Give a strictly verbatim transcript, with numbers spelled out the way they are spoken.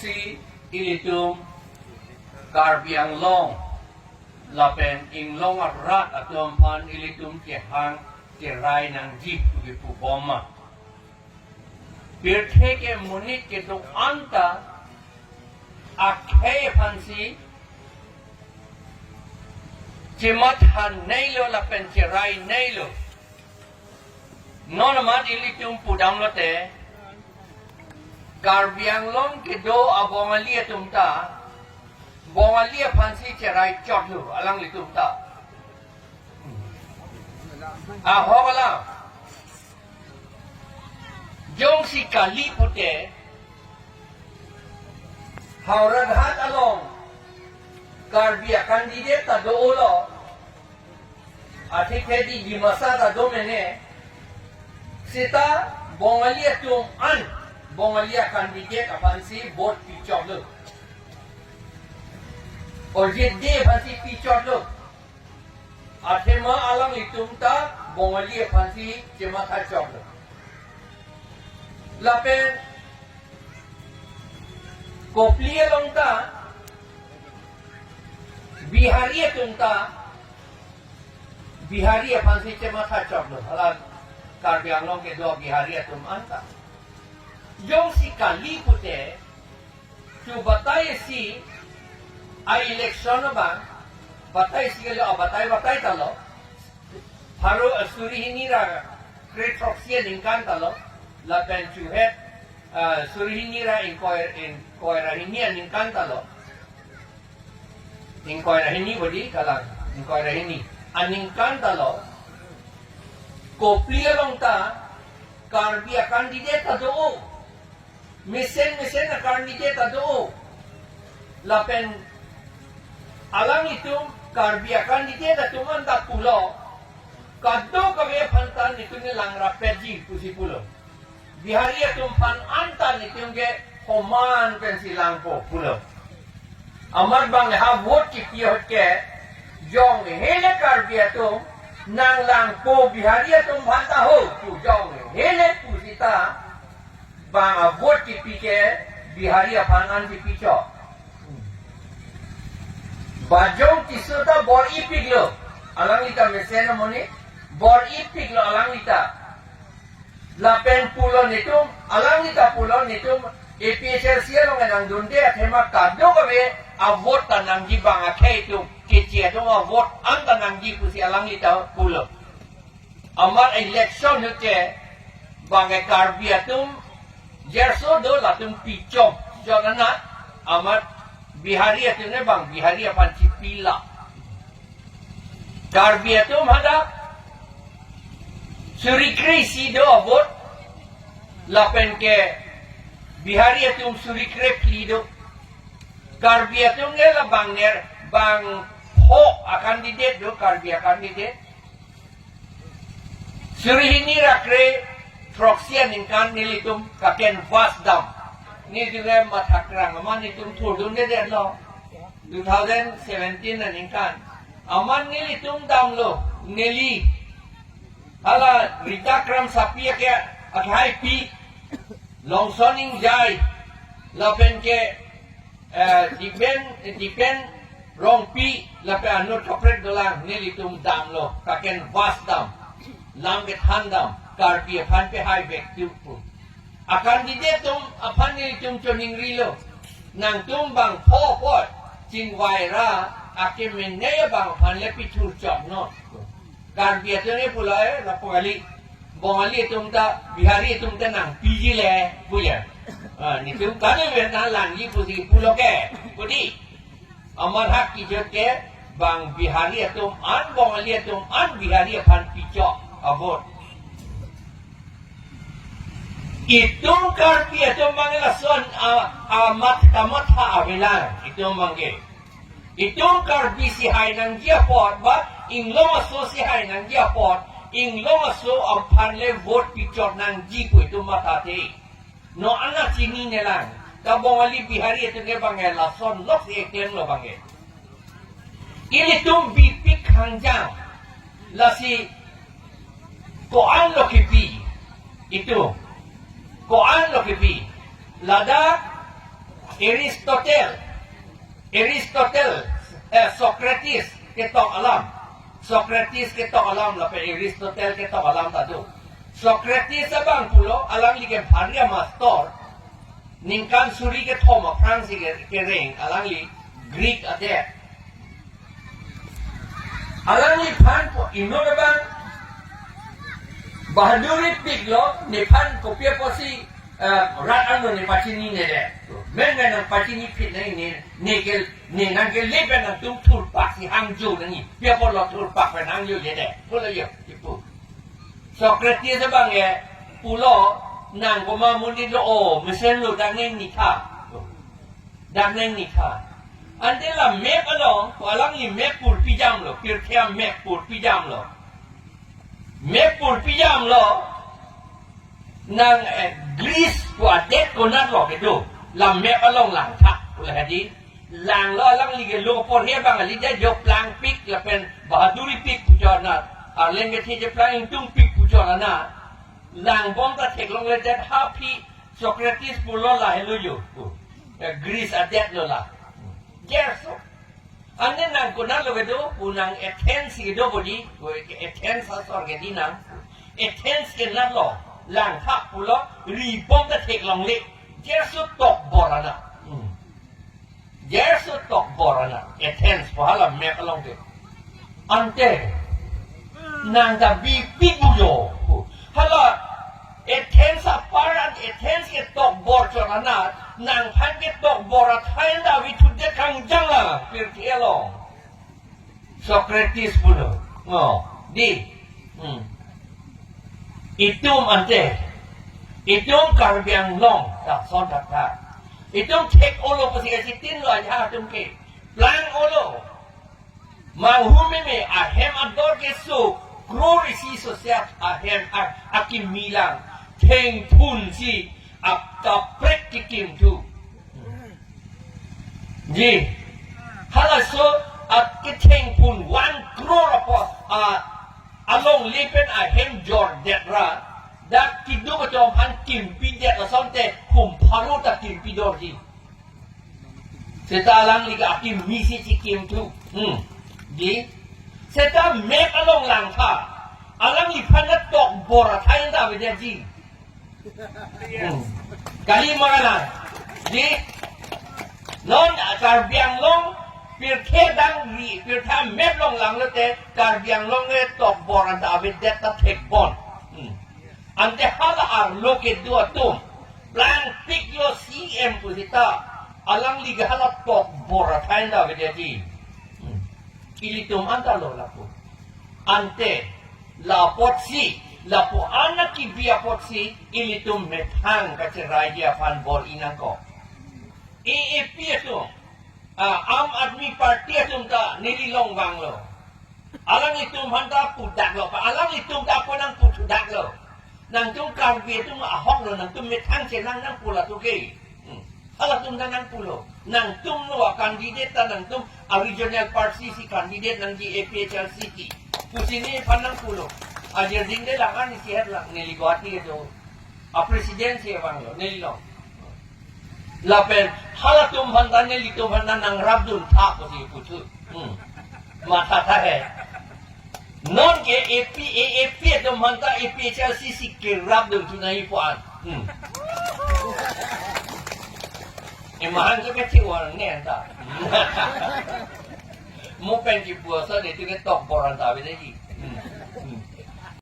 Si ilitum Karbi Anglong lapen inglong arat atum aphan ilitum kehang kerai nangji pu kipubom ma. Pirthe ke monit kedo-an ta akhei aphansi chematha neilo lapen cherai neilo. Non amat ilitum pudam lote, Karbi Anglong kedo a-Bongali atum ta Bongali aphansi cherai chotlo alanglitum ta. Ahok alam. Jongsi kali pute, Howraghat along Karbi a-candidate ta do-olo, atheke di Dimasa ta do mene, seta Bongali atum an Bongali a-candidate aphansi vote pichotlo. Orjit Dey aphansi pichotlo. Athema alanglitum ta Bongali aphansi chematha chotlo. Lapen Kopili along ta Bihari atum ta Bihari aphansi chematha chotlo. Hala Karbi Anglong kedo Bihari atum an ta. Jongsi kali pute, chu batai isi a-election abang, batai isi kali, a batai batai talo. Pharo, eh, suri hini ra kre throksi aningkan talo. Lapen chuhet, eh, suri hini ra ingkoi, ingkoi ra hini aningkan talo. Ingkoi ra hini bodi kalang, ingkoi ra hini aningkan talo. Kopili along ta Karbi a-candidate ta do-o. Mesen mesen a-candidate ta do-o. Lapen alanglitum Karbi a-candidate atum an ta pulo, kadokave aphan ta netum ke langrapetji pusi pulo. Bihari atum aphan an ta netum ke homan pensi langpo pulo. Amat bang ha vote kipi ahut ke, jong hele Karbi atum nanglangpo Bihari atum aphan ta ho, chu jong hele pusita bang a-vote kipi ke Bihari aphan an kipi chot. Bajong Tisso ta bor-ipiklo, alangli ta mesen amonit, bor-ipiklo alangli ta. Lapen pulo netum, alangli ta pulo netum A P H L C along nangdunde athema kadokave a-vote ta nangji bang akhei atum, keche atum a-vote an ta nangji pusi alangli ta pulo. Amat election ahut ke bang ke Karbi atum jerso do latum pichom, jona na amat Bihari atum ke bang Bihari aphan chipila. Karbi atum hadak suri kre isi do a-vote, lapen ke Bihari atum suri kre phli do. Karbi atum ke la bang ner, bang pho a-candidate do, Karbi a-candidate. Suri hini ra kre throksi aningkan nelitum kaken vas dam. Nelitum ke mathakrang amat nelitum thurdundedetlo. Two thousand seventeen aningkan. Amat nelitum damlo, neli. Hala Rita Kramsapi ke akhai pi. Longson Ingjai. Lapen ke eh, Dipen, eh, Dipen Rongpi lapen anut kaprek dolang nelitum damlo, kaken vas dam, lam kethan dam, Karbi aphan pehai vek tu pu. A-candidate atum aphan nelitum choningrilo, nangtum bang pho pho chingvai ra, akemene abang aphan le pithur chot non. Karbi atum ne pula, eh, lapu kali. Bongali atum ta, Bihari atum ta nangpiji le, puya. Ah, netum kali ve na langji pusi pulo ke, pudi. Amat hak kijot ke, bang Bihari atum an, Bongali atum an, Bihari aphan pichot a-vote. Itum Karbi atum bang lason, ah, amat kamatha avelang, itum bang ke. Itum Karbi si hai nangji apot, ba inglong aso si hai nangji apot, inglong aso aphan le vote pichot nangji pu itum mathathe. Non an ta chinine lang. Ta Bongali Bihari atum ke bang ke lason lok si eklem lo bang ke. Ilitum bipik hangjang. Lasi ko-an lo kipi. Itum. Ko-an lo kipi. Ladak Aristotle, Aristotle, eh, Socrates ketok alam. Socrates ketok alam lapen Aristotle ketok alam ta do. Socrates abang pulo, alangli ke bhari amastor, ningkan suri kethom aphrangsi ke, kereng, alangli Greek adet. Alangliphan po inut abang bahaduri piklo, nephan kopi apotsi, eh, rat angno ne pachinine de. Menmen nangpachini phit nangji, ne, ne ke, ne nangkele pen nangtum thurpaksi hangjo nangji. Pi apotlo thurpak pen hangjo je de. Pulo jo, ipu. Socrates abang e pulo, nang komat amonit lo, o, mesenlo, dak nangni tha. Dak nangni tha. Ante la map along, ko alangli map purpi jamlo, pirthe a-map purpi jamlo. Map purpi jamlo, nang, eh, Greece ko adet konatlo kedo, la map along langtha, pu lahei di. Langlo, alangli ke lo porhe abang, ali ja jo plangpik lapen bahaduri pik pu chot na, arleng kethe je plang ingtungpik pu chot na. Langbom ta theklongledet, ha phi Socrates pulo lahelo jo. Eh, Greece adet lo la. Gerso. Ante nang konatlo kedo, pu nang Athens kedo bodi, ko Athens asor ke di nang. Athens kenatlo, langtha pulo, ribom ta theklongle. Gerso tokbor anat. Hmm. Gerso tokbor anat. Athens pu hala map along ke. Ante nang ta bipik bujo. Hala Athens apar an Athens ketokbor chot anat, nangphan ketokbor athai anta avi thudet kangjang la pirthe along. Socrates pulo. Ngo, di. Hmm. Itum ante. Itum Karbi Anglong, ta son ta ta. Itum thek-olo pusi kasitinlo aja atum ke. Plang-olo. Manghu meme ahem ador keso, crore isi sosiat ahem a-, akimi lang. Thengphunsi akaprek kekim thu. Ji. Halaso akethengphun one crore apo, a, alongle pen ahem jordet ra, dak keduk kachom aphan kimpidet asonte hum pharo ta kimpi dorji. Seta alangli ke akimisi chikim thu. Hmm. Ji. Seta map along langtha. Alangliphan ta tokbor athai anta avedetji. Hmm. Kali ma kalang. Di non Karbi Anglong pirthe dang ri, pirthe map along langlote Karbi Anglong ke tokbor anta avedet ta thekbon. Hmm. Ante hala arlo kedo atum plangpiklo C M pusita, alangli ke hala tokbor athai anta avedetji. Hmm. Ilitum anta lo lapu. Ante la apotsi, lapu-an akibi apotsi, ilitum methang kacheraiji aphan bor-i nangkok. A A P atum, ah, Aam Aadmi Party atum ta neli along vanglo. Alanglitum aphan ta pudaklo, alanglitum ta ako nangputhudaklo. Nangtum Karbi atum ahoklo, nangtum methang chenang nangpo latum ke. Hmm. Halatum ta nangpulo. Nangtumlo a-candidate ta, nangtum a-regional party si candidate nangji A P H L C ti. Pusi nephan nangpulo. Ajir ding de lang ani sihet lang, neli Guwahati kedo. A-president si vanglo, neli along. Lapen halatum aphan ta, nelitum aphan ta nangrapdun tha pusi puthu. Hmm. Matha tha he. Non ke A P, A A P atum aphan ta A P H L C si kerapdun thu nangji pu an. Hmm. Emahan ke kethi war ne anta. Mo pen kipu ason itum ke tokbor anta avedetji. Hmm.